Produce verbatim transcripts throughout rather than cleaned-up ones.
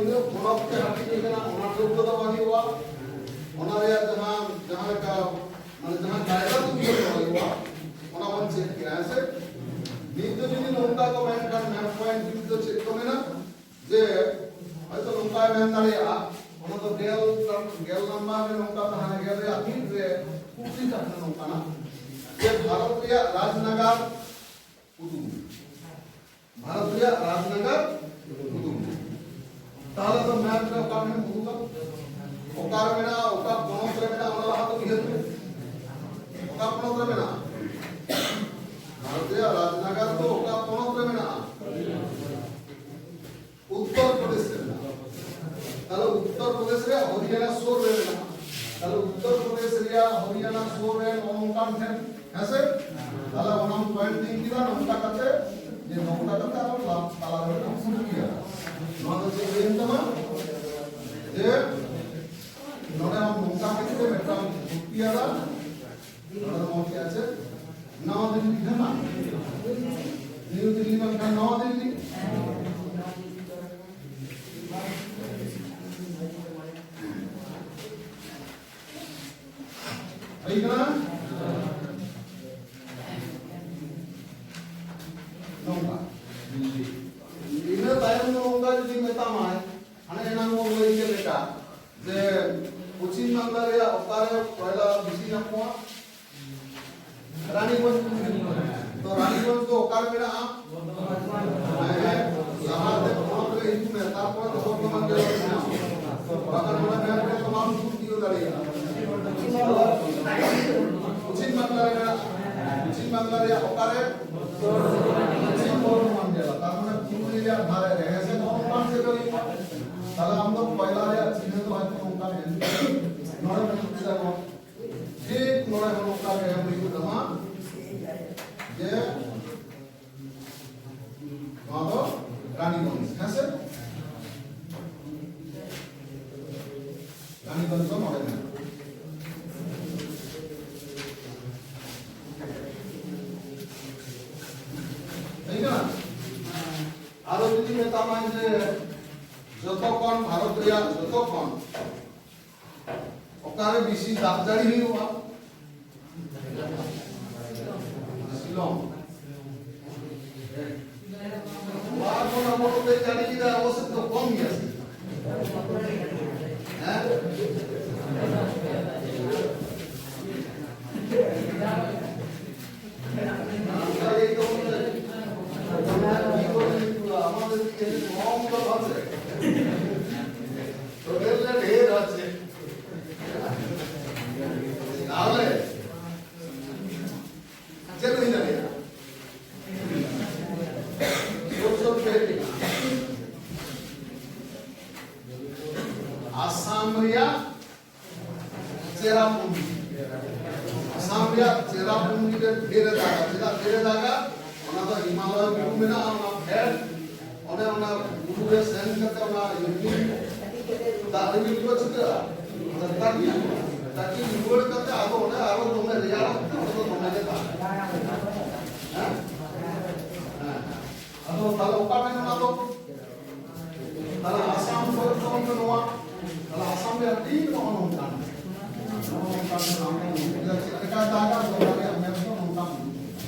ᱛᱤᱱᱟᱹᱜ ᱯᱚᱱᱚᱛ ᱛᱮ ᱦᱟᱹᱴᱤᱧ ᱟᱠᱟᱱᱟ, ᱚᱱᱟ ᱴᱷᱟᱹᱣᱠᱟᱹ ᱫᱚ ᱵᱟᱝ ᱦᱩᱭᱩᱜᱼᱟ᱾ ᱚᱱᱟ ᱨᱮᱭᱟᱜ ᱡᱟᱦᱟᱸ, ᱡᱟᱦᱟᱸ ᱞᱮᱠᱟ, ᱢᱟᱱᱮ, ᱡᱟᱦᱟᱸ ᱠᱟᱭᱫᱟ ᱛᱮ ᱩᱭᱦᱟᱹᱨ ᱫᱚᱦᱚ ᱦᱩᱭᱩᱜᱼᱟ, ᱚᱱᱟ ᱵᱚᱱ ᱪᱮᱫ ᱠᱮᱜᱼᱟ, ᱦᱮᱸ ᱥᱮ? ᱱᱤᱛ ᱫᱚ ᱡᱩᱫᱤ ᱱᱚᱝᱠᱟ ᱠᱚ ᱢᱮᱱ ᱠᱷᱟᱱ, ᱢᱮᱯ ᱯᱚᱭᱮᱱᱴ ᱡᱩᱫᱤ ᱫᱚ ᱪᱮᱫ ᱠᱚ ᱢᱮᱱᱟ? ᱡᱮ ᱦᱚᱭᱛᱚ ᱱᱚᱝᱠᱟᱭ ᱢᱮᱱ ᱫᱟᱲᱮᱭᱟᱜᱼᱟ, ᱚᱱᱟ ᱫᱚ ᱜᱮᱞ, ᱜᱮᱞ ᱱᱟᱢᱵᱟᱨ ᱨᱮ ᱱᱚᱝᱠᱟ ᱛᱟᱦᱮᱱᱟ, ᱜᱮᱞ ᱨᱮᱭᱟᱜ ᱢᱤᱫ ᱨᱮ ᱠᱩᱠᱞᱤ ᱛᱟᱦᱮᱱᱟ ᱱᱚᱝᱠᱟᱱᱟᱜ, ᱡᱮ ᱵᱷᱟᱨᱚᱛ ᱨᱮᱭᱟᱜ ᱨᱟᱡᱽᱱᱟᱜᱟᱨ ᱩᱫᱩᱜ ᱢᱮ᱾ ᱵᱷᱟᱨᱚᱛ ᱨᱮᱭᱟᱜ ᱨᱟᱡᱽᱱᱟᱜᱟᱨ ᱩᱫᱩᱜ ᱢᱮ᱾ ᱛᱟᱦᱚᱞᱮ ᱫᱚ ᱢᱮᱯ ᱨᱮ ᱚᱠᱟ ᱢᱮᱱᱟᱜᱼᱟ ᱩᱫᱩᱜᱟ? ᱚᱠᱟ ᱨᱮ ᱢᱮᱱᱟᱜᱼᱟ, ᱚᱠᱟ ᱯᱚᱱᱚᱛ ᱨᱮ ᱢᱮᱱᱟᱜᱼᱟ, ᱚᱱᱟ ᱞᱟᱦᱟ ᱫᱚ ᱩᱭᱦᱟᱹᱨ ᱢᱮ᱾ ᱚᱠᱟ ᱯᱚᱱᱚᱛ ᱨᱮ ᱢᱮᱱᱟᱜᱼᱟ? ᱵᱷᱟᱨᱚᱛ ᱨᱮᱭᱟᱜ ᱨᱟᱡᱽᱱᱟᱜᱟᱨ ᱫᱚ ᱚᱠᱟ ᱯᱚᱱᱚᱛ ᱨᱮ ᱢᱮᱱᱟᱜᱼᱟ? ᱩᱛᱛᱚᱨ ᱯᱨᱚᱫᱮᱥ ᱨᱮ ᱢᱮᱱᱟᱜᱼᱟ᱾ ᱛᱟᱦᱞᱮ ᱩᱛᱛᱚᱨ ᱯᱨᱚᱫᱮᱥ ᱨᱮᱭᱟᱜ ᱦᱚᱨᱤᱭᱟᱱᱟ ᱥᱩᱨ ᱨᱮ ᱢᱮᱱᱟᱜᱼᱟ᱾ ᱛᱟᱦᱞᱮ ᱩᱛᱛᱚᱨ ᱯᱨᱚᱫᱮᱥ ᱨᱮᱭᱟᱜ ᱦᱚᱨᱤᱭᱟᱱᱟ ᱥᱩᱨ ᱨᱮ ᱱᱚᱜᱼᱚ ᱱᱚᱝᱠᱟᱱ ᱴᱷᱮᱱ, ᱦᱮᱸ ᱥᱮ? ᱛᱟᱦᱞᱮ ᱚᱱᱟᱢ ᱯᱚᱭᱮᱱᱴ ᱤᱧ ᱠᱮᱫᱟ ᱱᱚᱝᱠᱟ ᱠᱟᱛᱮ, ᱡᱮ ᱱᱚᱝᱠᱟ ᱠᱟᱛᱮ ᱟᱨᱚ ᱞᱟ-, ᱛᱟᱞᱟ ᱨᱮ ᱢᱮᱱᱟᱜᱼᱟ ᱯᱩᱨᱩᱞᱤᱭᱟ᱾ ᱱᱚᱣᱟ ᱫᱚ ᱪᱮᱫ ᱦᱩᱭᱮᱱ ᱛᱟᱢᱟ? ᱡᱮ ᱱᱚᱰᱮ ᱟᱢ ᱱᱚᱝᱠᱟ ᱠᱟᱛᱮ ᱢᱤᱫᱴᱟᱝ ᱡᱩᱠᱛᱤ ᱟᱫᱟ, ᱱᱚᱣᱟ ᱫᱚ ᱪᱮᱫ ᱟᱪᱪᱷᱟ? ᱱᱟᱣᱟ ᱫᱤᱞᱞᱤ ᱠᱟᱱᱟ᱾ ᱱᱤᱭᱩ ᱫᱤᱞᱞᱤ ᱵᱟᱝᱠᱷᱟᱱ ᱱᱟᱣᱟ ᱫᱤᱞᱞᱤ᱾ ᱦᱩᱭ ᱠᱟᱱᱟ? ᱱᱚᱝᱠᱟ᱾ ᱤᱱᱟᱹ ᱛᱟᱭᱚᱢ ᱫᱚ ᱱᱚᱝᱠᱟ ᱡᱩᱫᱤ ᱢᱮᱛᱟᱢᱟᱭ, ᱦᱟᱱᱮ ᱮᱱᱟᱝ ᱵᱚᱱ ᱞᱟᱹᱭ ᱠᱮᱫ ᱞᱮᱠᱟ, ᱡᱮ ᱯᱚᱪᱷᱤᱢ ᱵᱟᱝᱞᱟ ᱨᱮᱭᱟᱜ ᱚᱠᱟᱨᱮ ᱠᱚᱭᱞᱟ ᱵᱮᱥᱤ ᱧᱟᱢᱚᱜᱼᱟ? ᱨᱟᱱᱤᱜᱚᱸᱡᱽ᱾ ᱛᱚ ᱨᱟᱱᱤᱜᱚᱸᱡᱽ ᱫᱚ ᱚᱠᱟᱨᱮ ᱢᱮᱱᱟᱜᱼᱟ? ᱦᱮᱸ, ᱞᱟᱦᱟᱛᱮ ᱯᱚᱱᱚᱛ ᱨᱮ ᱦᱤᱡᱩᱜ ᱢᱮ, ᱛᱟᱨᱯᱚᱨᱮ ᱫᱚ ᱵᱚᱨᱫᱷᱚᱢᱟᱱ ᱡᱮᱞᱟ ᱨᱮ ᱢᱮᱱᱟᱜᱼᱟ᱾ ᱵᱟᱠᱷᱟᱱ ᱱᱚᱰᱮ ᱢᱮᱱ ᱠᱟᱛᱮ ᱵᱟᱢ ᱥᱩᱨ ᱛᱤᱭᱳᱜ ᱫᱟᱲᱮᱭᱟᱜᱼᱟ᱾ ᱯᱚᱪᱷᱤᱢ ᱵᱟᱝᱞᱟ ᱨᱮ ᱢᱮᱱᱟᱜᱼᱟ᱾ ᱯᱚᱪᱷᱤᱢ ᱵᱟᱝᱞᱟ ᱨᱮᱭᱟᱜ ᱚᱠᱟᱨᱮ? ᱯᱚᱪᱷᱤᱢ ᱵᱚᱨᱫᱷᱚᱢᱟᱱ ᱡᱮᱞᱟ, ᱛᱟᱨ ᱢᱟᱱᱮ ᱯᱩᱨᱩᱞᱤᱭᱟ ᱫᱷᱟᱨᱮ ᱨᱮ, ᱦᱮᱸ ᱥᱮ? ᱱᱚᱜᱼᱚ ᱱᱚᱝᱠᱟᱱ ᱥᱮᱫ ᱫᱚ ᱦᱩᱭᱩᱜᱼᱟ᱾ ᱛᱟᱦᱞᱮ ᱟᱢ ᱫᱚ ᱠᱚᱭᱞᱟ ᱨᱮᱭᱟᱜ ᱪᱤᱱᱦᱟᱹ ᱫᱚ ᱦᱚᱭᱛᱳ ᱱᱚᱝᱠᱟ ᱮᱢ, ᱱᱚᱰᱮ ᱢᱮᱱᱟᱜ ᱠᱮᱫᱟ ᱱᱚᱣᱟ᱾ ᱴᱷᱤᱠ ᱱᱚᱰᱮ ᱦᱚᱸ ᱱᱚᱝᱠᱟ ᱜᱮ ᱮᱢ ᱦᱩᱭᱩᱜ ᱛᱟᱢᱟ ᱡᱮ ᱱᱚᱣᱟ ᱫᱚ ᱨᱟᱱᱤᱜᱚᱸᱡᱽ, ᱦᱮᱸ ᱥᱮ? ᱨᱟᱱᱤᱜᱚᱸᱡᱽ ᱫᱚ ᱱᱚᱰᱮ ᱢᱮᱱᱟᱜᱼᱟ᱾ ᱴᱷᱤᱠ ᱜᱮᱭᱟ? ᱟᱨᱚ ᱡᱩᱫᱤ ᱢᱮᱛᱟᱢᱟᱭ ᱡᱮ ᱡᱚᱛᱚ ᱠᱷᱚᱱ ᱵᱷᱟᱨᱚᱛ ᱨᱮᱭᱟᱜ ᱡᱚᱛᱚ ᱠᱷᱚᱱ ᱚᱠᱟᱨᱮ ᱵᱮᱥᱤ ᱫᱟᱜ ᱡᱟᱹᱲᱤ ᱦᱩᱭᱩᱜᱼᱟ? ᱥᱤᱞᱚᱝ᱾ ᱱᱚᱣᱟ ᱠᱷᱚᱱ ᱟᱵᱚ ᱱᱚᱛᱮ ᱡᱟᱹᱲᱤ ᱠᱮᱫᱟ, ᱟᱵᱚ ᱥᱮᱫ ᱫᱚ ᱠᱚᱢ ᱜᱮᱭᱟ ᱥᱮ? ᱦᱮᱸ? ᱟᱥᱟᱢ ᱨᱮᱭᱟᱜ ᱪᱮᱨᱟᱯᱩᱧᱡᱤ, ᱟᱥᱟᱢ ᱨᱮᱭᱟᱜ ᱪᱮᱨᱟᱯᱩᱧᱡᱤ ᱨᱮ ᱰᱷᱮᱨ ᱮ ᱫᱟᱜᱟ᱾ ᱪᱮᱫᱟᱜ ᱰᱷᱮᱨ ᱮ ᱫᱟᱜᱟ? ᱚᱱᱟ ᱫᱚ ᱦᱤᱢᱟᱞᱚᱭ ᱵᱩᱨᱩ ᱢᱮᱱᱟᱜᱼᱟ, ᱚᱱᱟ ᱯᱷᱮᱰ, ᱚᱱᱮ ᱚᱱᱟ ᱵᱩᱨᱩ ᱨᱮ ᱥᱮᱱ ᱠᱟᱛᱮ ᱚᱱᱟ ᱨᱤᱢᱤᱞ, ᱫᱟᱜ ᱨᱤᱢᱤᱞ ᱠᱚ ᱪᱤᱠᱟᱹᱜᱼᱟ? ᱛᱟᱠᱤ, ᱛᱟᱠᱤ ᱨᱩᱣᱟᱹᱲ ᱠᱟᱛᱮ ᱟᱫᱚ ᱚᱸᱰᱮ ᱟᱨᱚ ᱫᱚᱢᱮ ᱨᱮᱭᱟᱲ ᱚᱠᱛᱚ ᱚᱸᱰᱮ ᱫᱚ ᱫᱚᱢᱮ ᱜᱮ ᱫᱟᱜᱟ᱾ ᱦᱮᱸ? ᱦᱮᱸ᱾ ᱟᱫᱚ ᱛᱟᱦᱞᱮ ᱚᱠᱟ ᱴᱷᱮᱱ ᱚᱱᱟ ᱫᱚ? ᱛᱟᱦᱞᱮ ᱟᱥᱟᱢ ᱠᱚᱨᱮ ᱫᱚ ᱱᱚᱣᱟ, ᱛᱟᱦᱞᱮ ᱟᱥᱟᱢ ᱨᱮ ᱟᱹᱰᱤ ᱱᱚᱜᱼᱚ ᱱᱚᱝᱠᱟᱱ, ᱱᱚᱜᱼᱚ ᱱᱚᱝᱠᱟᱱ ᱪᱮᱫ ᱞᱮᱠᱟ ᱫᱟᱜᱟ, ᱚᱱᱟ ᱨᱮᱭᱟᱜ ᱢᱮᱯ ᱫᱚ ᱱᱚᱝᱠᱟ,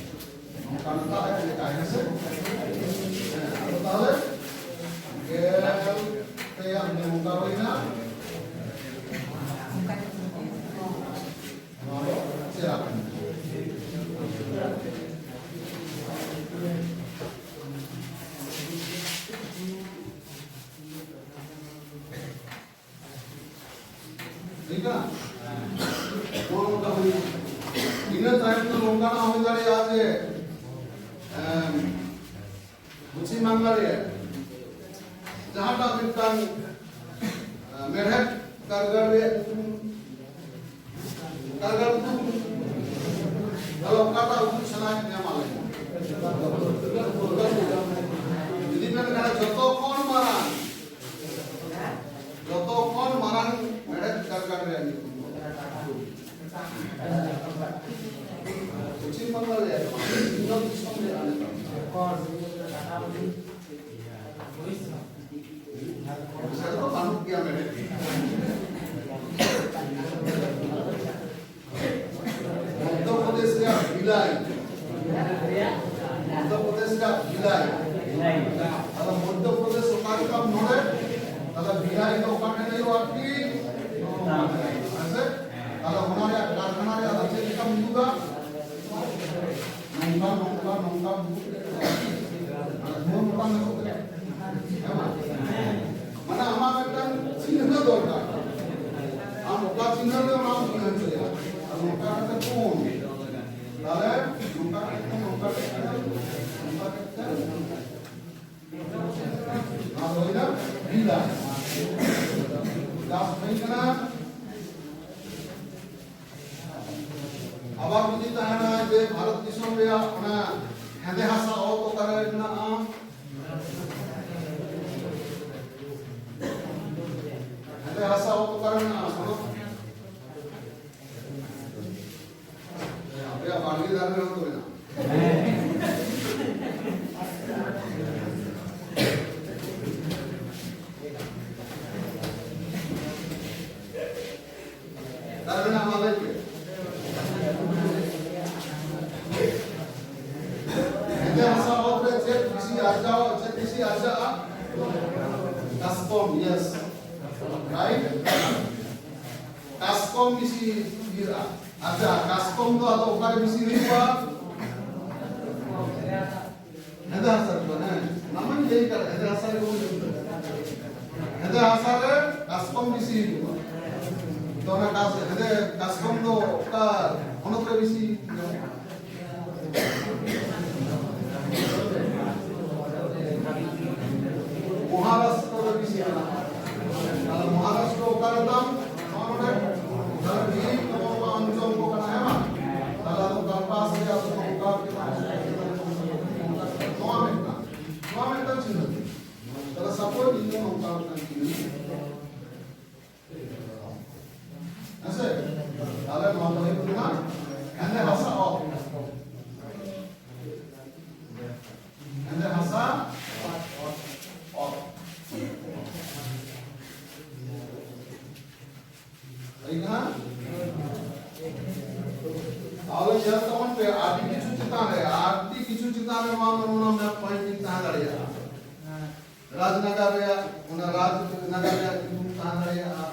ᱱᱚᱝᱠᱟᱱ ᱫᱟᱜ ᱪᱮᱫ ᱞᱮᱠᱟ, ᱦᱮᱸ ᱥᱮ? ᱦᱮᱸ, ᱟᱫᱚ ᱛᱟᱦᱞᱮ ᱜᱮᱞ ᱯᱮᱭᱟᱜ ᱱᱚᱝᱠᱟ ᱦᱩᱭᱱᱟ᱾ ᱱᱚᱣᱟ ᱫᱚ ᱪᱮᱫ ᱞᱮᱠᱟ? ᱴᱷᱤᱠ ᱜᱮᱭᱟ? ᱱᱚᱜᱼᱚ ᱱᱚᱝᱠᱟ ᱦᱩᱭᱩᱜᱼᱟ᱾ ᱤᱱᱟᱹ ᱛᱟᱭᱚᱢ ᱫᱚ ᱱᱚᱝᱠᱟᱱᱟᱜ ᱦᱩᱭ ᱫᱟᱲᱮᱭᱟᱜᱼᱟ ᱡᱮ, ᱮᱢ, ᱯᱚᱪᱷᱤᱢ ᱵᱟᱝᱞᱟ ᱨᱮ ᱡᱟᱦᱟᱸᱴᱟᱜ ᱢᱤᱫᱴᱟᱝ, ᱮ, ᱢᱮᱲᱦᱮᱫ ᱠᱟᱨᱜᱟᱲ ᱨᱮᱭᱟᱜ ᱧᱩᱛᱩᱢ, ᱠᱟᱨᱜᱟᱲ ᱧᱩᱛᱩᱢ, ᱟᱫᱚ ᱚᱠᱟᱴᱟᱜ ᱩᱫᱩᱜ ᱥᱟᱱᱟᱭᱮᱫ ᱢᱮᱭᱟ ᱢᱟ ᱞᱟᱹᱭ ᱢᱮ? ᱡᱩᱫᱤ ᱢᱮᱱ ᱠᱷᱟᱱ ᱡᱚᱛᱚ ᱠᱷᱚᱱ ᱢᱟᱨᱟᱝ, ᱡᱚᱛᱚ ᱠᱷᱚᱱ ᱢᱟᱨᱟᱝ ᱢᱮᱲᱦᱮᱫ ᱠᱟᱨᱜᱟᱲ ᱨᱮᱭᱟᱜ ᱧᱩᱛᱩᱢ ᱫᱚ? ᱯᱚᱪᱷᱤᱢ ᱵᱟᱝᱞᱟ ᱨᱮᱭᱟᱜ ᱫᱚ ᱵᱟᱝ, ᱥᱤᱧᱚᱛ ᱫᱤᱥᱚᱢ ᱨᱮᱭᱟᱜ ᱟᱞᱮ ᱫᱚ᱾ ᱡᱷᱟᱲᱠᱷᱚᱸᱰ, ᱡᱷᱟᱲᱠᱷᱚᱸᱰ, ᱩᱲᱤᱥᱥᱟ, ᱵᱤᱦᱟᱨ᱾ ᱪᱟᱥ ᱦᱩᱭ ᱠᱟᱱᱟ᱾ ᱟᱵᱟᱨ ᱡᱩᱫᱤ ᱛᱟᱦᱮᱱᱟ ᱡᱮ ᱵᱷᱟᱨᱚᱛ ᱫᱤᱥᱚᱢ ᱨᱮᱭᱟᱜ ᱚᱱᱟ ᱦᱮᱸᱫᱮ ᱦᱟᱥᱟ ᱚᱛ ᱚᱠᱟᱨᱮ ᱢᱮᱱᱟᱜᱼᱟ? ᱦᱮᱸᱫᱮ ᱦᱟᱥᱟ ᱚᱛ ᱚᱠᱟᱨᱮ ᱢᱮᱱᱟᱜᱼᱟ? ᱥᱚᱱᱚᱛ? ᱟᱯᱮᱭᱟᱜ ᱵᱟᱲᱜᱮ ᱫᱷᱟᱨᱮ ᱨᱮᱦᱚᱸ ᱛᱚ ᱢᱮᱱᱟᱜᱼᱟ᱾ ᱫᱟᱨᱮ ᱨᱮᱱᱟᱜ ᱢᱟ ᱞᱟᱹᱭ ᱯᱮ᱾ ᱦᱮᱸᱫᱮ ᱦᱟᱥᱟ ᱚᱛ ᱨᱮ ᱪᱮᱫ ᱵᱤᱥᱤ ᱟᱨᱡᱟᱣ, ᱪᱮᱫ ᱵᱤᱥᱤ ᱟᱨᱡᱟᱜᱼᱟ? ᱠᱟᱥᱠᱚᱢ, yes, right. ᱠᱟᱥᱠᱚᱢ ᱵᱤᱥᱤ ᱤᱭᱟᱹᱜᱼᱟ, ᱟᱨᱡᱟᱜᱼᱟ᱾ ᱠᱟᱥᱠᱚᱢ ᱫᱚ ᱟᱫᱚ ᱚᱠᱟᱨᱮ ᱵᱤᱥᱤ ᱦᱩᱭᱩᱜᱼᱟ? ᱦᱮᱸᱫᱮ ᱦᱟᱥᱟ ᱨᱮᱫᱚ, ᱦᱮᱸ, ᱚᱱᱟ ᱢᱟᱧ ᱞᱟᱹᱭ ᱠᱟᱫ, ᱦᱮᱸᱫᱮ ᱦᱟᱥᱟ ᱨᱮᱜᱮ ᱵᱚᱱ ᱡᱚᱢ ᱫᱟ᱾ ᱦᱮᱸᱫᱮ ᱦᱟᱥᱟ ᱨᱮ ᱠᱟᱥᱠᱚᱢ ᱵᱤᱥᱤ ᱦᱤᱡᱩᱜᱼᱟ᱾ ᱛᱚ ᱚᱱᱟ ᱠᱟᱥ-, ᱦᱮᱸᱫᱮ ᱠᱟᱥᱠᱚᱢ ᱫᱚ ᱚᱠᱟ ᱦᱚᱱᱚᱛ ᱨᱮ ᱵᱤᱥᱤ ᱧᱟᱢᱚᱜᱼᱟ? ᱢᱚᱦᱟᱨᱟᱥᱴᱨᱚ ᱨᱮ ᱵᱤᱥᱤ ᱢᱮᱱᱟᱜᱼᱟ᱾ ᱛᱟᱦᱞᱮ ᱢᱚᱦᱟᱨᱟᱥᱴᱨᱚ ᱚᱠᱟ ᱨᱮ ᱛᱟᱢ? ᱱᱚᱣᱟ ᱱᱚᱰᱮ, ᱛᱟᱦᱞᱮ ᱢᱤᱫ ᱱᱚᱣᱟ ᱚᱧᱪᱚᱞ ᱠᱚ ᱠᱟᱱᱟ, ᱦᱮᱸ ᱵᱟᱝ? ᱛᱟᱦᱞᱮ ᱟᱫᱚ ᱠᱟᱨᱯᱟᱥ ᱨᱮ ᱟᱫᱚ ᱱᱚᱝᱠᱟ ᱱᱚᱣᱟ ᱢᱤᱫᱴᱟᱝ, ᱱᱚᱣᱟ ᱢᱤᱫᱴᱟᱝ ᱪᱤᱱᱦᱟᱹ᱾ ᱛᱟᱦᱞᱮ suppose ᱤᱧ ᱫᱚ ᱱᱚᱝᱠᱟ ᱢᱤᱫᱴᱟᱝ ᱪᱤᱱᱦᱟᱹ᱾ ᱦᱮᱸ ᱥᱮ? ᱛᱟᱦᱞᱮ ᱱᱚᱣᱟ ᱫᱚ ᱦᱩᱭᱩᱜ ᱠᱟᱱᱟ ᱦᱮᱸᱫᱮ ᱦᱟᱥᱟ ᱚᱛ᱾ ᱦᱮᱸᱫᱮ ᱦᱟᱥᱟ ᱚᱛ᱾ ᱦᱩᱭ ᱠᱟᱱᱟ? ᱛᱟᱦᱞᱮ ᱧᱮᱞ ᱛᱟᱵᱚᱱ ᱯᱮ, ᱟᱹᱰᱤ ᱠᱤᱪᱷᱩ ᱪᱮᱛᱟᱱ ᱨᱮ, ᱟᱹᱰᱤ ᱠᱤᱪᱷᱩ ᱪᱮᱛᱟᱱ ᱨᱮ ᱱᱚᱣᱟ, ᱱᱚᱣᱟ map point ᱤᱧ ᱛᱟᱦᱮᱸ ᱫᱟᱲᱮᱭᱟᱜᱼᱟ᱾ ᱨᱟᱡᱽᱱᱟᱜᱟᱨ ᱨᱮᱭᱟᱜ, ᱚᱱᱟ ᱨᱟᱡᱽᱱᱟᱜᱟᱨ ᱨᱮᱭᱟᱜ ᱧᱩᱛᱩᱢ ᱛᱟᱦᱮᱸ ᱫᱟᱲᱮᱭᱟᱜᱼᱟ,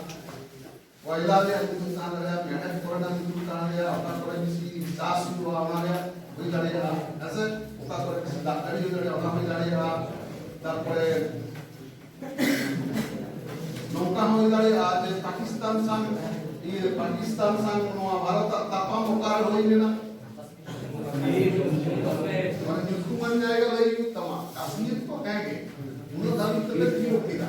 ᱠᱚᱭᱞᱟ ᱨᱮᱭᱟᱜ ᱧᱩᱛᱩᱢ ᱛᱟᱦᱮᱸ ᱫᱟᱲᱮᱭᱟᱜᱼᱟ, ᱢᱮᱬᱦᱮᱫ ᱠᱚᱨᱮᱱᱟᱜ ᱧᱩᱛᱩᱢ ᱛᱟᱦᱮᱸ ᱫᱟᱲᱮᱭᱟᱜᱼᱟ, ᱚᱠᱟ ᱠᱚᱨᱮ ᱵᱮᱥᱤ ᱪᱟᱥ ᱦᱩᱭᱩᱜᱼᱟ ᱚᱱᱟ ᱨᱮᱭᱟᱜ ᱦᱩᱭ ᱫᱟᱲᱮᱭᱟᱜᱼᱟ, ᱦᱮᱸ ᱥᱮ? ᱚᱠᱟ ᱠᱚᱨᱮ ᱵᱮᱥᱤ ᱫᱟᱜ ᱡᱟᱹᱲᱤ ᱦᱩᱭ ᱫᱟᱲᱮᱭᱟᱜᱼᱟ, ᱚᱱᱟ ᱦᱩᱭ ᱫᱟᱲᱮᱭᱟᱜᱼᱟ᱾ ᱛᱟᱨᱯᱚᱨᱮ ᱱᱚᱝᱠᱟ ᱦᱚᱸ ᱦᱩᱭ ᱫᱟᱲᱮᱭᱟᱜᱼᱟ ᱡᱮ ᱯᱟᱠᱤᱥᱛᱟᱱ ᱥᱟᱝ, ᱤᱭᱟᱹ, ᱯᱟᱠᱤᱥᱛᱟᱱ ᱥᱟᱝ ᱱᱚᱣᱟ ᱵᱷᱟᱨᱚᱛᱟᱜ ᱛᱟᱯᱟᱢ ᱚᱠᱟᱨᱮ ᱦᱩᱭ ᱞᱮᱱᱟ? ᱢᱟᱱᱮ ᱧᱩᱛᱩᱢᱟᱱ ᱡᱟᱭᱜᱟ ᱞᱟᱹᱭ ᱦᱩᱭᱩᱜ ᱛᱟᱢᱟ, ᱠᱟᱥᱢᱤᱨ ᱛᱚ ᱦᱮᱸ ᱜᱮ, ᱩᱱᱟᱹᱜ ᱫᱷᱟᱹᱵᱤᱡ ᱛᱮᱞᱮ ᱛᱤᱭᱳᱜ ᱠᱮᱫᱟ᱾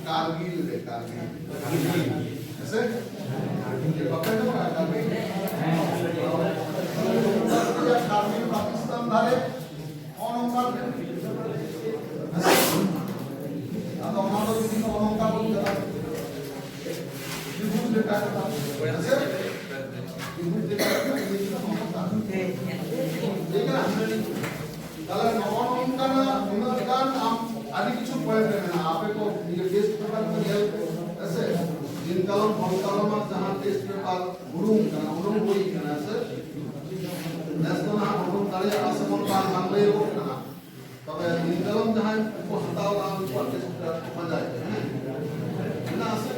ᱠᱟᱨᱜᱤᱞ ᱨᱮ, ᱠᱟᱨᱜᱤᱞ᱾ ᱦᱮᱸ ᱥᱮ? ᱵᱟᱯᱮ ᱟᱸᱡᱚᱢ ᱠᱟᱜᱼᱟ ᱠᱟᱨᱜᱤᱞ? ᱠᱟᱨᱜᱤᱞ ᱯᱟᱠᱤᱥᱛᱟᱱ ᱫᱷᱟᱨᱮ, ᱱᱚᱜᱼᱚ ᱱᱚᱝᱠᱟ᱾ ᱦᱮᱸ ᱥᱮ? ᱟᱫᱚ ᱚᱱᱟ ᱫᱚ ᱡᱩᱫᱤ ᱱᱚᱜᱼᱚ ᱱᱚᱝᱠᱟ ᱵᱚᱱ ᱪᱟᱞᱟᱜᱼᱟ, ᱛᱨᱤᱵᱷᱩᱡᱽ ᱞᱮᱠᱟ ᱠᱟᱱᱟ᱾ ᱦᱮᱸ ᱥᱮ? ᱛᱨᱤᱵᱷᱩᱡᱽ ᱞᱮᱠᱟ ᱠᱟᱱᱟ, ᱤᱭᱟᱹ ᱠᱟᱱᱟ, ᱱᱚᱝᱠᱟ᱾ ᱴᱷᱤᱠ ᱜᱮᱭᱟ? ᱛᱟᱦᱞᱮ ᱱᱚᱜᱼᱚ ᱱᱚᱝᱠᱟᱱᱟᱜ ᱩᱱᱟᱹᱜ ᱜᱟᱱ ᱟᱢ ᱟᱹᱰᱤ ᱠᱤᱪᱷᱩ point ᱨᱮ ᱢᱮᱱᱟᱜᱼᱟ᱾ ᱟᱯᱮ ᱠᱚ ᱱᱤᱭᱟᱹ test paper ᱠᱚ ᱧᱮᱞ ᱯᱮ, ᱦᱮᱸ ᱥᱮ? ᱫᱤᱱ ᱠᱟᱞᱚᱢ, ᱯᱷᱚᱞ ᱠᱟᱞᱚᱢᱟᱜ ᱡᱟᱦᱟᱸ test paper ᱩᱰᱩᱝ ᱠᱟᱱᱟ, ᱩᱰᱩᱝ ᱦᱩᱭ ᱠᱟᱱᱟ, ᱦᱮᱸ ᱥᱮ? ᱱᱮᱥ ᱫᱚ ᱱᱟᱦᱟᱜ ᱩᱰᱩᱝ ᱫᱟᱲᱮᱭᱟᱜᱼᱟ ᱥᱮ ᱵᱚᱱ ᱵᱟᱝ, ᱵᱟᱝ ᱞᱟᱹᱭᱚᱜᱚᱜ ᱠᱟᱱᱟ᱾ ᱛᱚᱵᱮ ᱫᱤᱱ ᱠᱟᱞᱚᱢ ᱡᱟᱦᱟᱸᱭ ᱠᱚ ᱦᱟᱛᱟᱣ ᱞᱟᱜᱼᱟ, ᱩᱱᱠᱩᱣᱟᱜ test paper ᱠᱚ ᱯᱟᱸᱡᱟᱭ ᱯᱮ, ᱦᱮᱸ? ᱢᱮᱱᱟᱜᱼᱟ ᱥᱮ?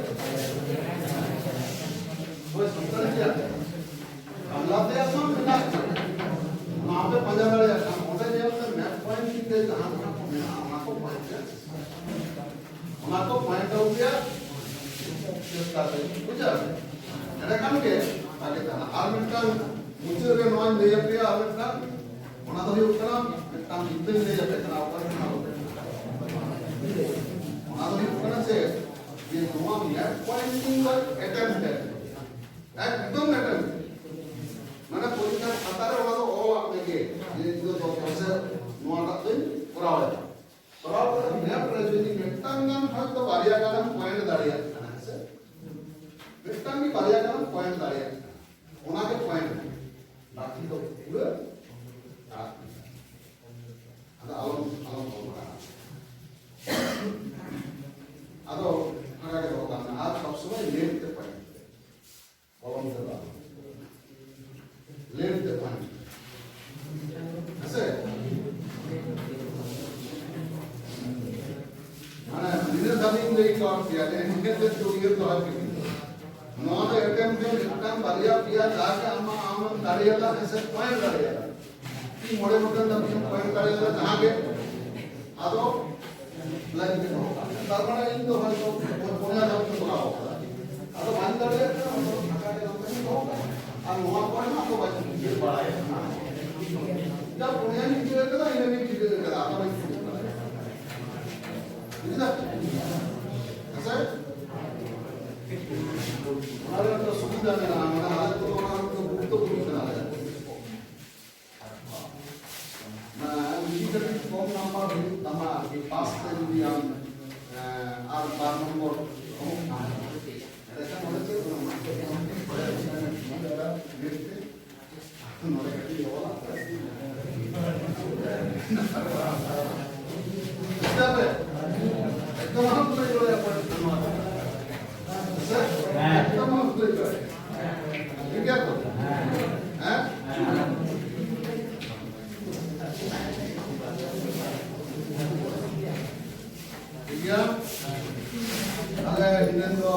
ᱦᱳᱭ, ᱥᱟᱱᱛᱟᱲᱤ ᱜᱮᱭᱟ᱾ ᱵᱟᱝᱞᱟᱛᱮ ᱟᱥᱚᱞ ᱢᱮᱱᱟᱜ ᱜᱮᱭᱟ᱾ ᱚᱱᱟ ᱦᱚᱸᱯᱮ ᱯᱟᱸᱡᱟ ᱫᱟᱲᱮᱭᱟᱜ ᱠᱷᱟᱱ, ᱚᱸᱰᱮ ᱧᱮᱞ ᱯᱮ, map point ᱛᱮ ᱡᱟᱦᱟᱸ ᱡᱟᱦᱟᱸ ᱠᱚ ᱢᱮᱱᱟᱜᱼᱟ, ᱚᱱᱟ ᱠᱚ point ᱯᱮ, ᱚᱱᱟ ᱠᱚ point ᱟᱹᱜᱩᱭᱟ, ᱪᱮᱥᱴᱟ ᱯᱮ, ᱵᱩᱡᱷᱟᱹᱣ? ᱮᱸᱰᱮᱠᱷᱟᱱ ᱜᱮ ᱵᱷᱟᱜᱮ ᱛᱟᱦᱮᱱᱟ᱾ ᱟᱨ ᱢᱤᱫᱴᱟᱝ ᱢᱩᱪᱟᱹᱫ ᱨᱮ ᱱᱚᱣᱟᱧ ᱞᱟᱹᱭ ᱟᱯᱮᱭᱟ, ᱟᱨ ᱢᱤᱫᱴᱟᱝ, ᱚᱱᱟ ᱫᱚ ᱦᱩᱭᱩᱜ ᱠᱟᱱᱟ, ᱢᱤᱫᱴᱟᱝ ᱵᱤᱫᱽᱫᱟᱹᱧ ᱞᱟᱹᱭ ᱟᱯᱮ ᱠᱟᱱᱟ, ᱚᱠᱟ ᱨᱮ ᱚᱱᱟ ᱫᱚ ᱦᱩᱭᱩᱜ ᱠᱟᱱᱟ ᱪᱮᱫ? ᱡᱮ ᱱᱚᱣᱟ map pointing ᱫᱚ attempt ᱮ ᱮᱠᱫᱚᱢ ᱮᱴᱟᱜ᱾ ᱢᱟᱱᱮ ᱯᱚᱨᱤᱠᱠᱷᱟ ᱠᱷᱟᱛᱟ ᱨᱮ ᱚᱱᱟ ᱫᱚ ᱚᱞᱟᱜ ᱢᱮᱜᱮ ᱡᱮ ᱤᱧ ᱫᱚ ᱫᱚᱥ ᱵᱚᱪᱷᱚᱨ ᱱᱚᱣᱟᱴᱟᱜ ᱫᱚᱧ ᱠᱚᱨᱟᱣ ᱮᱫᱟ᱾ ᱠᱚᱨᱟᱣ ᱠᱟᱛᱮ map ᱨᱮ ᱡᱩᱫᱤ ᱢᱤᱫᱴᱟᱝ ᱜᱟᱱ ᱦᱚᱭᱛᱳ ᱵᱟᱨᱭᱟ ᱜᱟᱱᱮᱢ point ᱫᱟᱲᱮᱭᱟᱜ ᱠᱟᱱᱟ, ᱦᱮᱸ ᱥᱮ? ᱢᱤᱫᱴᱟᱝ ᱜᱮ ᱵᱟᱨᱭᱟ ᱜᱟᱱᱮᱢ point ᱫᱟᱲᱮᱭᱟᱜ ᱠᱟᱱᱟ, ᱚᱱᱟ ᱜᱮ point᱾ ᱵᱟᱠᱤ ᱫᱚ ᱯᱩᱨᱟᱹ ᱟᱫ᱾ ᱟᱫᱚ ᱟᱞᱚᱢ, ᱟᱞᱚᱢ ᱚᱞ ᱵᱟᱲᱟᱜᱼᱟ᱾ ᱟᱫᱚ ᱯᱷᱟᱸᱠᱟ ᱜᱮ ᱫᱚᱦᱚ ᱠᱟᱜ ᱢᱮ᱾ ᱟᱨ ᱥᱚᱵ ᱥᱚᱢᱚᱭ left ᱛᱮ point ᱯᱮ᱾ ᱠᱚᱞᱚᱢ ᱛᱮ ᱵᱟᱝ, left ᱛᱮ point ᱯᱮ᱾ ᱦᱮᱸ ᱥᱮ? ᱢᱟᱱᱮ ᱱᱤᱱᱟᱹᱜ ᱫᱷᱟᱹᱵᱤᱡ ᱤᱧ ᱞᱟᱹᱭ ᱦᱚᱴᱚ ᱟᱫ ᱯᱮᱭᱟ ᱡᱮ ᱱᱤᱱᱟᱹᱜ ᱫᱚ ᱩᱭᱦᱟᱹᱨ ᱫᱚᱦᱚᱭ ᱯᱮ᱾ ᱱᱚᱣᱟ ᱫᱚ attempt ᱯᱮ, ᱢᱤᱫᱴᱟᱝ ᱵᱟᱨᱭᱟ ᱯᱮᱭᱟ ᱡᱟᱜᱮ ᱟᱢ, ᱟᱢᱮᱢ ᱫᱟᱲᱮᱭᱟᱫᱟ, ᱦᱮᱸ ᱥᱮ, point ᱫᱟᱲᱮᱭᱟᱫᱟ᱾ ᱢᱚᱬᱮ ᱜᱚᱴᱟᱝ ᱫᱷᱟᱹᱵᱤᱡ ᱮᱢ point ᱫᱟᱲᱮᱭᱟᱫᱟ ᱡᱟᱦᱟᱸ ᱜᱮ, ᱟᱫᱚ line ᱛᱮ ᱫᱚᱦᱚ ᱠᱟᱜ ᱢᱮ᱾ ᱛᱟᱨ ᱢᱟᱱᱮ ᱤᱧ ᱫᱚ ᱦᱚᱭᱛᱳ ᱯᱚᱱᱭᱟ ᱫᱷᱟᱹᱵᱤᱡ ᱤᱧ ᱠᱚᱨᱟᱣ ᱠᱟᱫᱟ, ᱟᱫᱚ ᱵᱟᱹᱧ ᱫᱟᱲᱮᱭᱟᱜ ᱠᱟᱱᱟ, ᱚᱱᱟ ᱫᱚ ᱯᱷᱟᱸᱠᱟ ᱜᱮ ᱱᱚᱛᱮ ᱤᱧ ᱫᱚᱦᱚ ᱠᱟᱜᱼᱟ᱾ ᱟᱨ ᱱᱚᱣᱟ ᱠᱚᱨᱮ ᱦᱚᱸ ᱟᱫᱚ ᱵᱟᱹᱧ ᱩᱭᱦᱟᱹᱨ ᱵᱟᱲᱟᱭᱟ᱾ ᱡᱟ ᱯᱚᱱᱭᱟᱧ ᱴᱷᱤᱠᱟᱹ ᱠᱟᱫᱟ, ᱤᱱᱟᱹᱜᱤᱧ ᱴᱷᱤᱠᱟᱹ ᱠᱟᱫᱟ, ᱟᱫᱚ ᱵᱟᱹᱧ ᱴᱷᱤᱠᱟᱹ ᱠᱟᱫᱟ᱾ ᱵᱩᱡᱷᱟᱹᱣ? ᱢᱮᱱᱟᱜᱼᱟ, ᱢᱟᱱᱮ ᱟᱞᱮ ᱠᱚᱫᱚ ᱚᱱᱟ ᱠᱚᱫᱚ ᱜᱩᱨᱩᱛᱛᱚᱯᱩᱨᱱᱚ ᱠᱟᱱᱟ ᱟᱞᱮ᱾ ᱢᱟᱱᱮ ᱡᱩᱫᱤ ᱠᱟᱹᱴᱤᱡ ᱠᱚᱢ ᱱᱟᱢᱵᱟᱨ ᱦᱩᱭᱩᱜ ᱛᱟᱢᱟ ᱟᱨᱠᱤ, ᱯᱟᱥ ᱛᱮ ᱡᱩᱫᱤ ᱟᱢ, ᱮᱸ, ᱟᱨ ᱵᱟᱨ ᱱᱚᱢᱵᱚᱨ ᱠᱚᱢᱚᱜ ᱠᱟᱱᱟ, ᱮᱸᱰᱮᱠᱷᱟᱱ ᱚᱸᱰᱮ ᱪᱮᱫ ᱚᱱᱟ ᱢᱟᱥᱴᱟᱨ ᱠᱚ ᱚᱸᱰᱮ ᱪᱮᱫ ᱚᱱᱟ ᱢᱮᱫ ᱛᱮ ᱱᱚᱰᱮ ᱠᱟᱹᱴᱤᱡ ᱚᱞᱟ᱾ ᱵᱩᱡᱷᱟᱹᱣ ᱯᱮ? ᱮᱠᱫᱚᱢ ᱟᱞᱚᱢ ᱞᱟᱹᱭ ᱫᱟᱲᱮᱭᱟᱜᱼᱟ ᱚᱠᱚᱭ ᱴᱷᱮᱱ ᱱᱚᱣᱟ ᱫᱚ᱾ ᱦᱮᱸ᱾ ᱮᱠᱫᱚᱢ ᱟᱞᱚᱢ ᱞᱟᱹᱭ ᱫᱟᱲᱮᱭᱟᱜᱼᱟ᱾ ᱴᱷᱤᱠ ᱜᱮᱭᱟ ᱛᱚ? ᱦᱮᱸ? ᱴᱷᱤᱠ ᱜᱮᱭᱟ? ᱛᱟᱦᱞᱮ ᱤᱱᱟᱹ ᱫᱚ